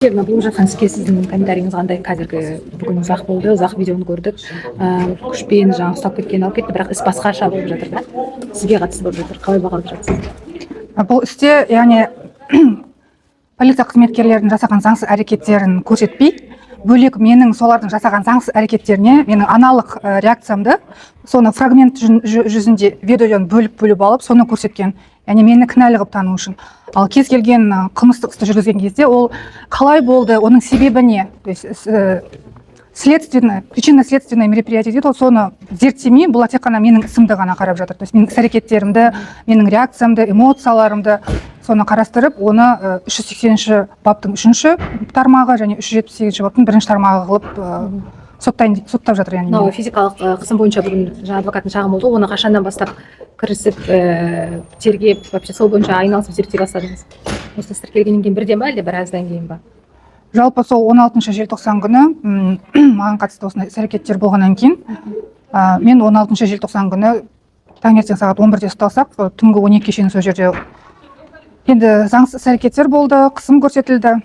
Мына болып жатқан іске сіздің комментарийіңіз қандай? Қазіргі бүгін ұзақ болды, ұзақ видеоны көрдік. Күшпен жаңағы ұстап кеткен, алып кетті, бірақ іс басқаша болып жатыр да, сізге қатысты болып жатыр. Қалай бағалап жатсыз? Бұл істе, яғни, полиция қызметкерлерінің жасаған заңсыз әрекеттерін көрсетпей, бөлек менің солардың жасаған заңсыз әрекеттеріне менің аналық реакциямды, соны фрагмент жүзінде видеодан бөліп бөліп алып, соны көрсеткен, яғни мені кінәлі қылып тану үшін. Ал кез келген қылмыстық істі жүргізген кезде ол қалай болды, оның себебі не, то есть следственное, причинно следственное мероприятие дейді ғой, соны зерттемей, бұлар тек қана менің ісімді ғана қарап жатыр. То есть менің іс әрекеттерімді, менің реакциямды, эмоцияларымды, соны қарастырып, оны 380-баптың үшінші тармағы және 378-баптың бірінші тармағы қылып соттайын, соттап жатыр, яғни Мынау мені. физикалық қысым бойынша бүгін жаңа адвокаттың шағымы болды ғой. Оны қашаннан бастап кірісіп, тергеп, вообще сол бойынша айналысып, зерттей бастадыңыз? Осы іс тіркелгеннен кейін бірден ба, әлде біраздан кейін ба? Жалпы сол 16 желтоқсан күні маған қатысты осындай іс әрекеттер болғаннан кейін, мен 16 желтоқсан күні таңертең сағат 11-де ұсталсақ, түнгі 12-ге шейін сол жерде енді заңсыз іс әрекеттер болды, қысым көрсетілді.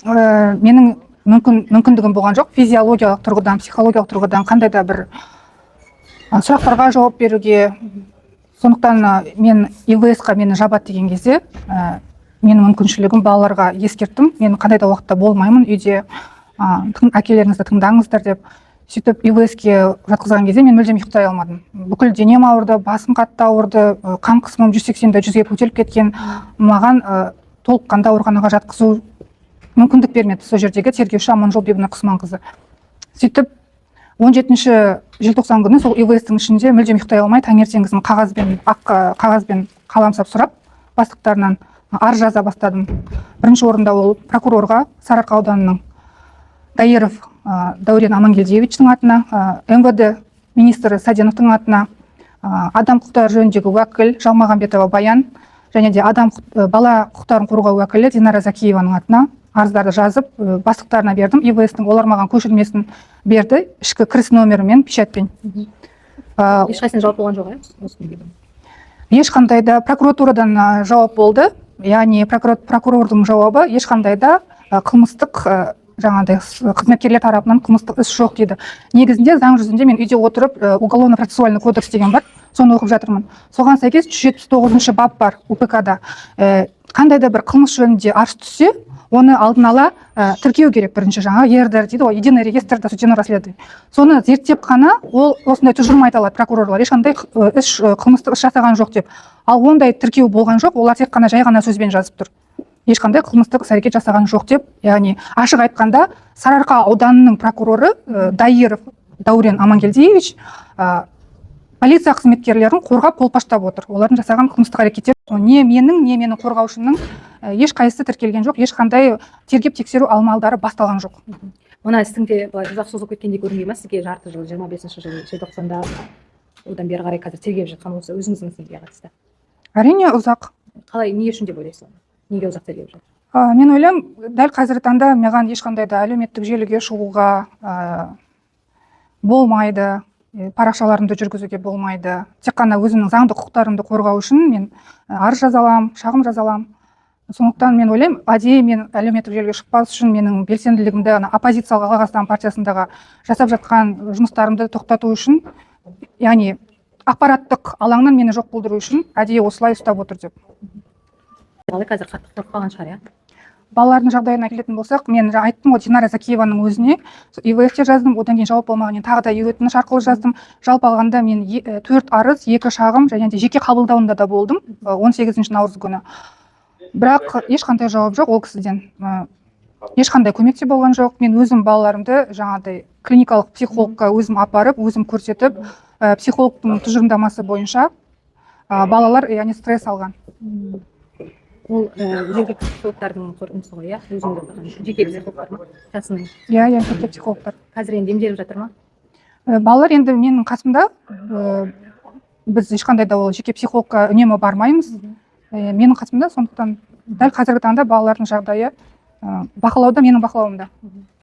Менің мүмкіндігім болған жоқ физиологиялық тұрғыдан, психологиялық тұрғыдан қандай да бір сұрақтарға жауап беруге. Сондықтан мен ИВС-қа мені жабады деген кезде, менің мүмкіншілігім, балаларға ескерттім: мен қандай да уақытта болмаймын үйде, әкелеріңізді тыңдаңыздар деп. Сөйтіп ИВС-ке жатқызған кезде мен мүлдем ұйықтай алмадым, бүкіл денем ауырды, басым қатты ауырды, қан қысымым 180-де 100-ге көтеріліп кеткен. Маған толыққанды ауруханаға жатқызу мүмкіндік бермеді сол жердегі тергеуші Аманжол Бибінұр Құсманқызы. Сөйтіп 17 желтоқсан күні сол ИВС-тің ішінде мүлдем ұйықтай алмай, таңертеңгісін қағазбен, ақ қағазбен қаламсап сұрап, бастықтарынан арыз жаза бастадым. Бірінші орында ол прокурорға, Сарыарқа ауданының Дайыров Дәурен Амангелдиевичтің атына, МВД министрі Саденовтың атына, адам құқықтары жөніндегі уәкіл Жалмағанбетова Баян және де бала құқықтарын қорғау уәкілі Динара Закиеваның атына арыздарды жазып, бастықтарына бердім ИВС-тің. Олар маған көшірмесін берді, ішкі кіріс номерімен, печатьпен. Ешқайсысына жауап болған жоқ, иә, осы күнге дейін? Ешқандай да. Прокуратурадан жауап болды, яғни прокурордың жауабы: ешқандай да қылмыстық, жаңағыдай қызметкерлер тарапынан қылмыстық іс жоқ дейді. Негізінде заң жүзінде мен үйде отырып, уголовно процессуальный кодекс деген бар, соны оқып жатырмын. Соған сәйкес 179-бап бар УПК да. Қандай да бір қылмыс жөнінде арыз түссе, оны алдын ала тіркеу керек бірінші, жаңағы ЕРДР дейді ғой, единый реестр досудебного расследования. Соны зерттеп қана ол осындай тұжырым айта алады прокурорлар, ешқандай іс, қылмыстық іс жасаған жоқ деп. Ал ондай тіркеу болған жоқ, олар тек қана жай ғана сөзбен жазып тұр, ешқандай қылмыстық іс әрекет жасаған жоқ деп. Яғни ашық айтқанда, Сарыарқа ауданының прокуроры Дайыров Даурен Амангелдиевич полиция қызметкерлерін қорғап, қолпаштап отыр. Олардың жасаған қылмыстық әрекеттер не менің, не менің қорғаушымның ешқайсысы тіркелген жоқ, ешқандай тергеп тексеру амалдары басталған жоқ. Мына істің де былай ұзақ созылып кеткендей көрінбей ма сізге? Жарты жыл, 25-жылы желтоқсанда, одан бері қарай қазір тергеп жатқан осы өзіңіздің ісіңізге қатысты. Әрине, ұзақ. Қалай, не үшін деп ойлайсыз оны? Неге ұзақ тергеп жатыр? Мен ойлаймын, дәл қазіргі таңда маған ешқандай да әлеуметтік желіге шығуға болмайды, парақшаларымды жүргізуге болмайды. Тек қана өзімнің заңды құқықтарымды қорғау үшін мен арыз жаза аламын, шағым жаза аламын. Сондықтан мен ойлаймын, әдейі мен әлеуметтік желіге шықпас үшін, менің белсенділігімді, ана оппозициялық Алға Қазақстан партиясындағы жасап жатқан жұмыстарымды тоқтату үшін, яғни ақпараттық алаңнан мені жоқ болдыру үшін әдейі осылай ұстап отыр деп. Қалай, қазір қатты қорқып қалған шығар, иә? Балалардың жағдайына келетін болсақ, мен жаңа айттым ғой, Динара Закиеваның өзіне ИВС-те жаздым, одан кейін жауап болмағаннан кейін тағы да өтініш арқылы жаздым. Жалпы алғанда мен төрт арыз, екі шағым және де жеке қабылдауында да болдым 18 наурыз күні, бірақ ешқандай жауап жоқ ол кісіден. Ешқандай көмек те болған жоқ. Мен өзім балаларымды жаңағыдай клиникалық психологқа өзім апарып, өзім көрсетіп, психологтың тұжырымдамасы бойынша балалар, яғни, стресс алған. Ол жергілікті психологтардың қорытындысы ғой, иә? Өзіңді отырған жеке психологтар ма, частный? Иә, жеке психологтар. Қазір енді емделіп жатыр ма? Балалар енді менің қасымда. Біз ешқандай да ол жеке психологқа үнемі бармаймыз. Менің қасымда, сондықтан дәл қазіргі таңда балалардың жағдайы бақылауда, менің бақылауымда.